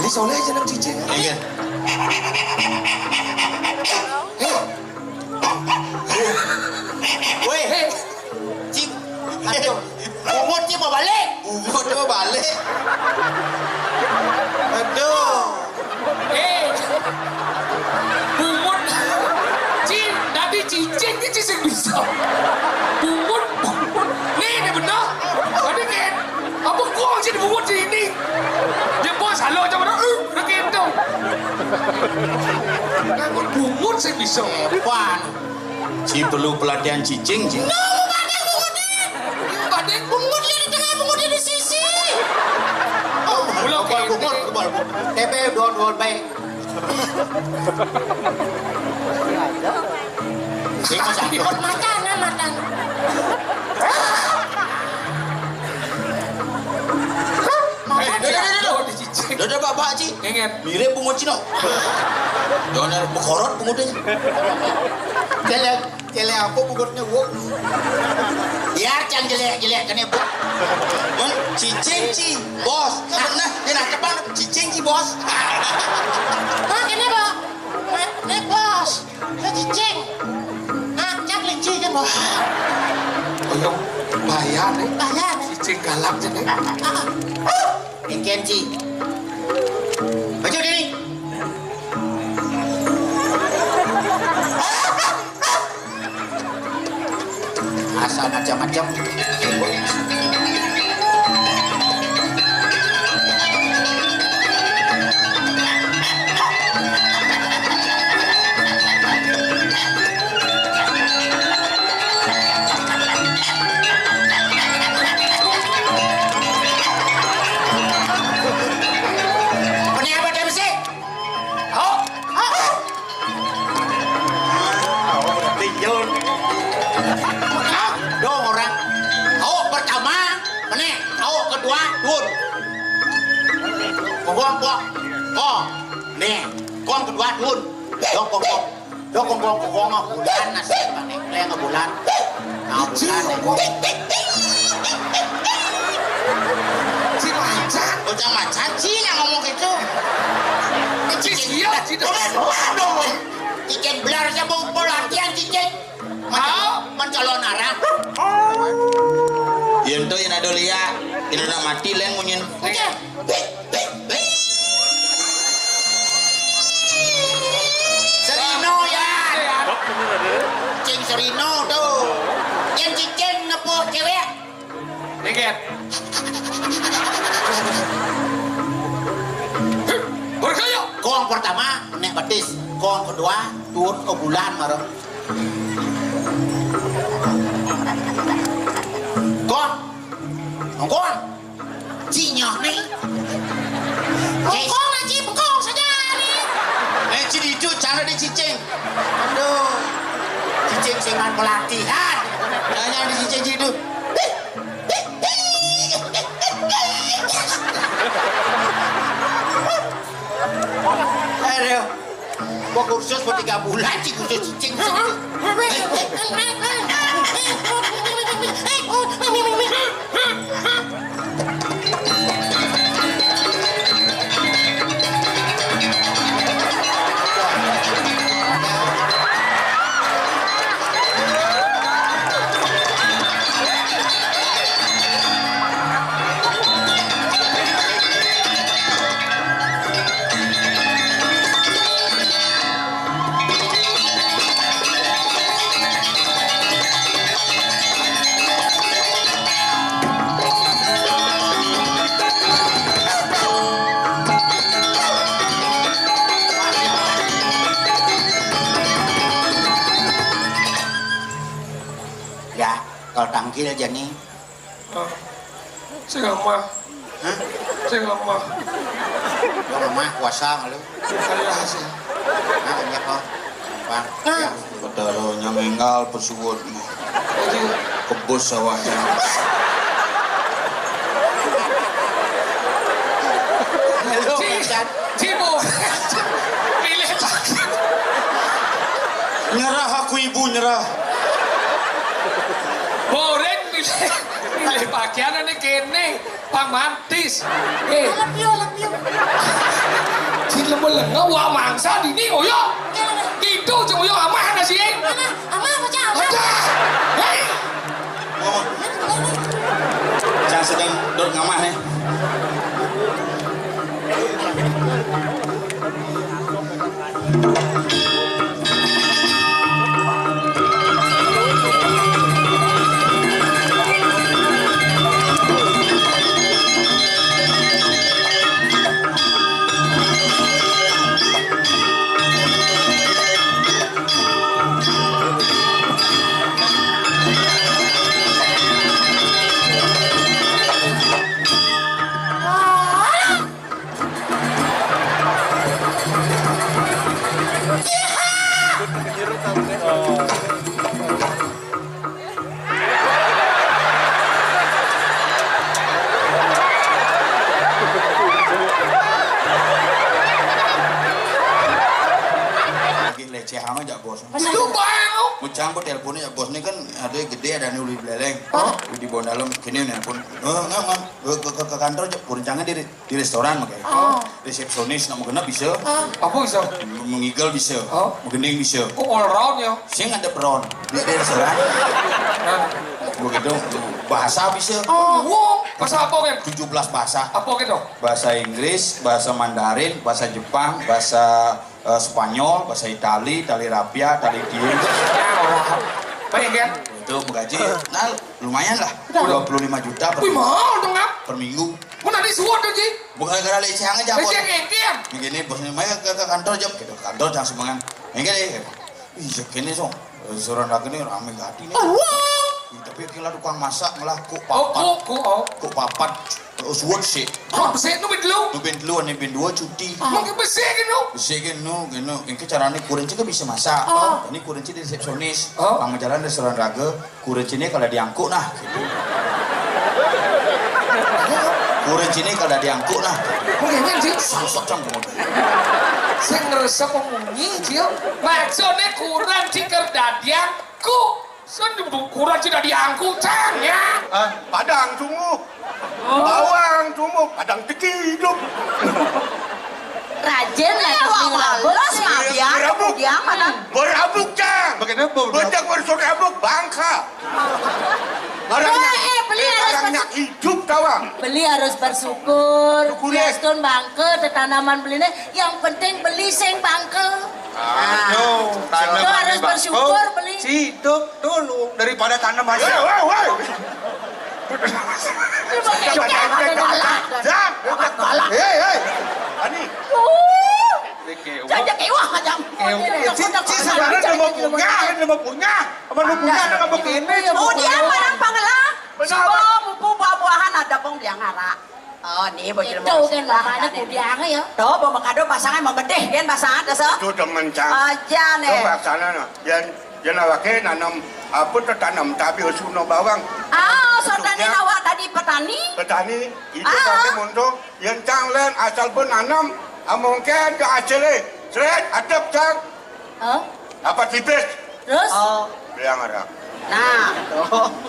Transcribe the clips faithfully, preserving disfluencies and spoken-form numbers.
Soleh jeneng cicing. Iya. Hei. Woi, hei. Cing. Aduh. Bungut, Cing, mau balik. Bungut mau balik. Aduh. Eh. Bungut. Cing, tadi cicing, cicing bisa. Bungut, bungut. Nih, ini bener. Tadi kayak apa gua sih bungut sini? Dia bos, halo, coba dong. Eh, udah gitu. Bungut sih bisa. Hebat. Ci perlu pelatihan cicing, Ci. No, badeng bungut ni. Badeng bungut ni di tengah, bungut ni di sisi. Oh, bungut, bungut. T P dua dua baik. Sing masak. Matan, matan. Eh, dah, dah, dah, dah. Dah, dah, babak, Ci. Ngenget. Mirip bungut Cino. Jangan ada bekorot bungutnya. Jelek, jelek apa bungutnya, Bu? Biar jangan jelek-jelek kan ya, Bu. Bos, cicing, Ci. Bos, kan pernah dia nangkep, Bang. Cicing, Ci, Bos. Bos, ini, Bos. Ini, Bos. Ini cicing. Nah, cak kelinci kan, Bos. Ayo, bahaya nih. Bahaya nih. Cicing galak nih. Ah. Ini kelinci. Baju diri. Asal macam-macam. Ini apa dia mesti? Au. Au. Au, berarti jol. Au, dong orang. Au pertama, meneh. Au kedua, dun. Kong, kong, kong. Kong. Nih, kong kedua, dun. Dong, kong, kong. Dong, kong, kong, kong, kong. Bulan, nasi, panik. Leng bulan. Nah, bulan, ya. Si macan. Bocah macan, Ci, yang ngomong gitu. Ci, iya, Ci. Komen, waduh. Cicing belar, saya mau pelatihan cicing. Men-, mencalon arah. Yen to, yen ada liya, yen nak mati, len munyin. Oke. Serino, ya. Cing serino, tuh. Yen cicing nepuk cewek. Nengket. Berkaya. Kong pertama, nek betis. Kong kedua, turun ke bulan, marah. Kong. Kong. Cinya nih. Bengkong aja, bengkong saja nih. Eh, Ci, itu cara dia cicing. Aduh. Cicing sing man pelatihan. Tanya di cicing itu. Aduh. Gua kursus buat tiga bulan sih, kursus cicing. Ya, kalau tangkil jani. Ah, sing amah. Hah? Sing amah. Lo lemah kuasa lu. Saya sih. Nah, banyak kok. Bang. Ah. Ya. Betara nyang enggal pesuwun. Aduh. Kebus sawahnya. Halo, Ci, Macan. Ci, Bu. Milih pakai. Nyerah aku, Ibu, nyerah. Boring milih, milih pakaian ini kene, pang mantis. Eh. Alah, piye, alah, piye. Lembur lenga, wak mangsa dini, ngoyok. Itu cuma ngoyok amah nasi. Amah, amah, apa, Cang? Amah. Ada. Hei. Oh. Cang sedang duduk ngamah nih. Lagi leceh amat jak bos. Masa itu bae lu. Mucang ku telepon jak bos nih kan ada gede ada nih uli beleleng. Hah? Di bawah dalam kene nelpon. Eh, ngam, ngam. Ke, ke, ke, ke kantor jak, perencana di, di restoran makanya. Oh. Resepsionis nak mengena bisa. Apa bisa? Mengigel bisa. Oh. Menggending bisa. Kok all round ya? Sing ada peron di, di restoran. Nah. Begitu bahasa bisa. Oh, wow. Bahasa apa kan? Tujuh belas bahasa. Apa gitu? Bahasa Inggris, bahasa Mandarin, bahasa Jepang, bahasa eh, Spanyol, bahasa Itali, tali rapia, tali diem. Nah, orang. Baik kan? Itu menggaji. Nah, lumayan lah. Udah. Dua puluh lima juta per, wih, mahal dong, Ngam. Per minggu. Mau nanti suat tuh, Ji. Bukan gara-gara leceh aja, Bos. Leceh ngengkir. Begini, bosnya, "Maya ke, ke kantor, Jam." Gitu, kantor jangan semangat. Ini, ih, kene so, eh, seorang lagi nih rame gati nih. Oh, wow. Ih, tapi kira tukang masak malah kok papat. Oh, kok, kok, oh. Kok papat. Oh, suwet sih. Oh, besik nu bin telu. Nu bin telu, ane bin dua cuti. Mungkin besik nu. Besik nu, nu. Engke carane kurenci kan bisa masak. Oh. Ini kurenci di resepsionis. Oh. Pang jalan restoran raga. Kurencine kalau diangkuk nah. Gitu. Kurencine kalau diangkuk nah. Mungkin kan, Ji? Sosok cang. Sing ngerasa pemunyi, Ji. Maksudnya kurenci keur dadiangkuk. Sun kurenci dadiangkuk, cang, ya. Ah, padang sungguh. Oh. Bawang sungguh, padang teki hidup. Rajin lah, eh, wah, mabiang, berabuk. Mabiang mana? Berabuk, cang. Bagaimana berabuk? Bocah bersurat rabuk, bangka. Orangnya, eh, beli harus orangnya hidup, kawan. Beli harus bersyukur. Syukur, ya. Yastun bangke, tetanaman belinya. Yang penting beli sing bangke. Aduh, nah, itu harus bersyukur, beli. Si hidup dulu daripada tanam hasil. Woi, woi, woi. Lu pakai galak, galak. Hei, hei. Ani. Uh. Jajak ewah aja. Ewah. Ci, ci, sebenarnya udah mau punya, udah mau punya. Apa lu punya, ada nggak begini? Oh, dia barang pangelah. Benar. Suba mupu buah-buahan ada pong biang hara. Oh, nih, bocil. Itu kan makanya kudiang ya. Tuh, bawa kado pasangan mau bedeh, kan pasangan tuh, so. Itu demen, Cang. Aja, nih. Itu pasangan, no. Yang, yang awake nanam, apa tuh, tanam cabe, usuno bawang. Ah, so tani awak tadi petani? Petani, itu pakai muntung. Yang Cang len asal pun nanam, mungkin ke hasilnya. Seret, adep, Cang. Hah? Apa tipis? Terus? Oh. Bilang ada. Nah.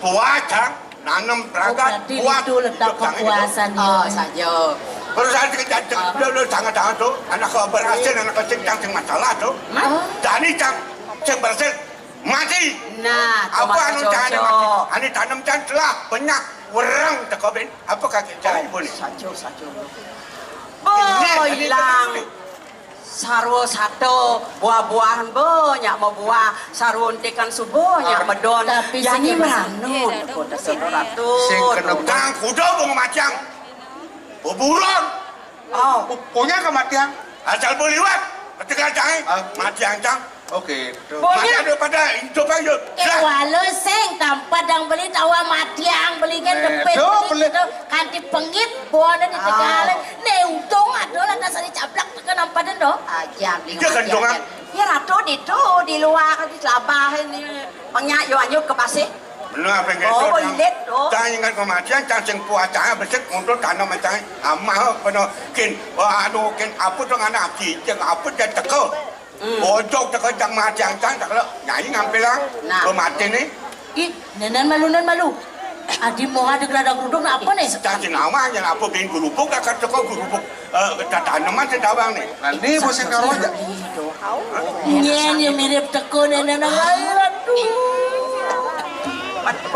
Buah, Cang. Nanem, oh, berangkat, berarti buah. Itu letak kepuasan. Oh, ya. Saja. Terus saya cek, cek, cek, oh. Dulu sangat, sangat tuh. Anak kau berhasil, anak kecil, Cang, sing masalah tuh. Hah? Dani, Cang, sing berhasil. Mati. Nah, apa anu cocok. Cang, mati? Ani tanem, Cang, telah banyak orang tekobin. Apa kaki, Cang, oh, ibu nih? Saja, saja. Ini, oh, ini hilang. Tenang. Sarwa sato, buah-buahan banyak mabuah, sarwa untikan suba nyak medon. Tapi sing meranu, kota Ratu. Sing kena tang kuda bunga matiang. Buburon. Oh, punya kematian. Asal beliwat, ketika cai, ah, matiang cang. Oke, betul. Masih ada pada hidup aja. Eh, walau sing tampa dang beli tawa matiang, beli kan depit, beli gitu. Kanti pengit, buana di Tegal. Ne untung ada lah tak sari caplak tekan ampa den doh. Aja beli. Iya, kan, dongan. Ya, Ratu di tu, di luar, di Selabah ini. Penyak yo anyut ke pasir. Benar apa yang kata. Oh, ilit, oh. Cang ingat kematian, cang sing puas, cang besik untuk tanam, cang amah, penuh, kin, wah, anu, kin, apa tu ngana, kijeng, apa dia teka. Hmm. Bojok teka, cang matian, cang, tak kala, nyai ngampilang. Nah. Kematian ni. Ih, nenan malu, nan malu. Adi mau ada gelada geruduk apa nih? Cacing awak yang apa bikin gerubuk, akan teko gerubuk, eh, tataneman sing tawang nih. Lah, ini musim karo aja. Nyen yang mirip teko nenek nang lain, aduh.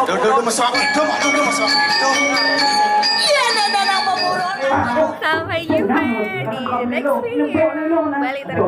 Duh, duh, duh, mesra itu, aduh, duh, mesra itu. Iya, nenek nang mau buron. Sampai jumpa di next video. Balik terus.